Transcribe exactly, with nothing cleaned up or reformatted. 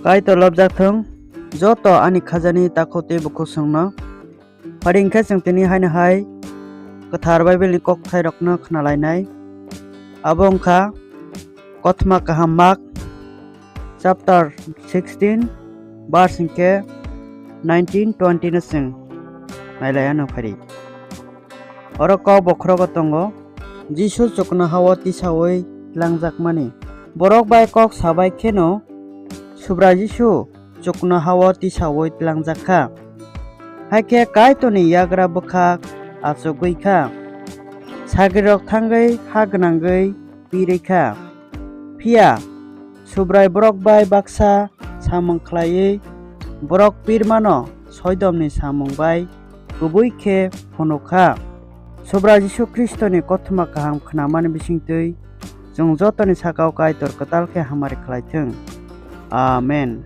Kaitor lobjak thung, joto ani khajani takhuk tei bukhuk songno. Phari hwnkhe chwng tini haino hai kwthar Bible ni kokthai rokno khna lainai. Abo wngkha Kothoma Kaham Mark chapter sixteen, verse hwnkhe nineteen, twenty no chwng nailai anw phari. Oro kok bokhorogo tongo, Jisu chuknoha-o tisaui tlangjakmani. Borok bai kok sabai kheno Subrai Jisu chuknoha-o tisaui tlangjak kha. Hai khe Kaitorni yagra bwkhak achugwi kha. Sagrirok thangwi ha gwnangwi pirwi kha. Phiya Subrai borok bai baksa samung khlaiwi borok pirmano Soidomni samung bai kubui khe phunuk kha. Subrai Jisu Khristoni Kothoma Kaham khnamani bisingtwi chwng jotoni sakao Kaitor kwtal khe hamari khlai thung. Amen.